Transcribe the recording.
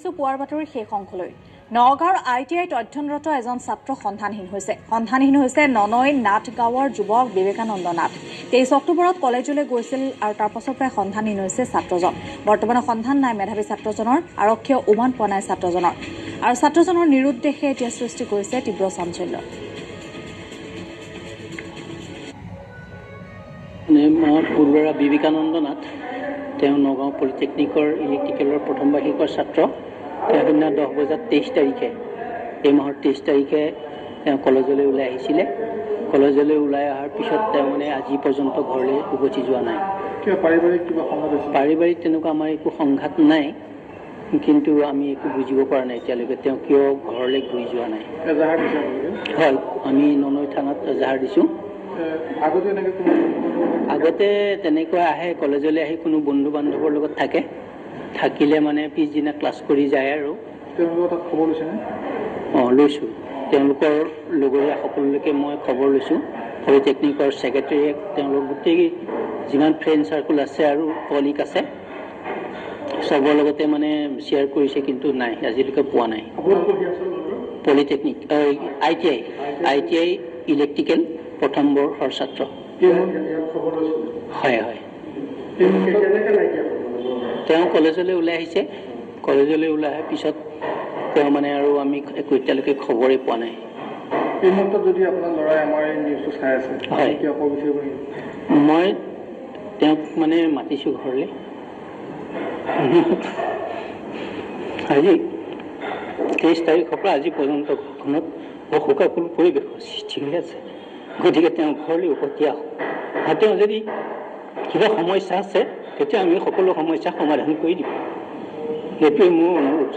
আগবাঢ়িছো পুৱাৰ বাতৰিৰ শেষ অংশলৈ। নগাঁৱৰ I T আইত অধ্যয়নৰত এজন ছাত্ৰ সন্ধানহীন হৈছে। সন্ধানহীন হৈছে ননৈ নাথ গাঁৱৰ যুৱক বিবেকানন্দ নাথ। 23 অক্টোবৰত কলেজলৈ গৈছিল আৰু তাৰ পাছৰ পৰাই সন্ধানহীন হৈছে ছাত্ৰজন। বৰ্তমানে সন্ধান নাই মেধাৱী ছাত্ৰজনৰ। আৰক্ষীয়ে উমান পোৱা নাই ছাত্ৰজনৰ আৰু ছাত্ৰজনৰ নিৰুদ্দেশে এতিয়া সৃষ্টি কৰিছে তীব্ৰ চাঞ্চল্য। মোৰ বিবেকানন্দ নাথ, তেওঁ নগাঁও পলিটেকনিকৰ ইলেক্ট্ৰিকেলৰ প্ৰথম বাৰ্ষিকৰ ছাত্ৰ। তেওঁ সেইদিনা 10:23 তাৰিখে, এই মাহৰ 23 তাৰিখে তেওঁ কলেজলৈ ওলাই আহিছিলে। কলেজলৈ ওলাই অহাৰ পিছত তেওঁ মানে আজি পৰ্যন্ত ঘৰলৈ উভতি যোৱা নাই। পাৰিবাৰিক তেনেকুৱা আমাৰ একো সংঘাত নাই, কিন্তু আমি একো বুজিব পৰা নাই এতিয়ালৈকে তেওঁ কিয় ঘৰলৈ ঘূৰি যোৱা নাই। হয়, আমি ননৈ থানাত এজাহাৰ দিছোঁ। আগতে তেনেকুৱা আহে, কলেজলৈ আহি কোনো বন্ধু বান্ধৱৰ লগত থাকে, থাকিলে মানে পিছদিনা ক্লাছ কৰি যায়। আৰু অঁ, লৈছোঁ, তেওঁলোকৰ লগৰীয়া সকলোলৈকে মই খবৰ লৈছোঁ। পলিটেকনিকৰ ছেক্ৰেটেৰীয়ে, তেওঁলোক গোটেই যিমান ফ্ৰেণ্ড চাৰ্কুল আছে আৰু কলিগ আছে চবৰ লগতে মানে শ্বেয়াৰ কৰিছে, কিন্তু নাই, আজিলৈকে পোৱা নাই। Polytechnic I T I electrical প্ৰথম বৰ্ষৰ ছাত্ৰ। হয় হয়, তেওঁ কলেজলৈ ওলাই আহিছে। কলেজলৈ ওলাই অহাৰ পিছত তেওঁ মানে আৰু আমি একো এতিয়ালৈকে খবৰেই পোৱা নাই। হয়, মই তেওঁক মানে মাতিছোঁ ঘৰলৈ। আজি 23 তাৰিখৰ পৰা আজি পৰ্যন্ত ঘৰখনত শোকাকুল পৰিৱেশৰ সৃষ্টি হৈ আছে। গতিকে তেওঁ ঘৰলৈ উভতি আহক। আৰু তেওঁ যদি কিবা সমস্যা আছে তেতিয়া আমি সকলো সমস্যা সমাধান কৰি দিম, সেইটোৱে মোৰ অনুৰোধ।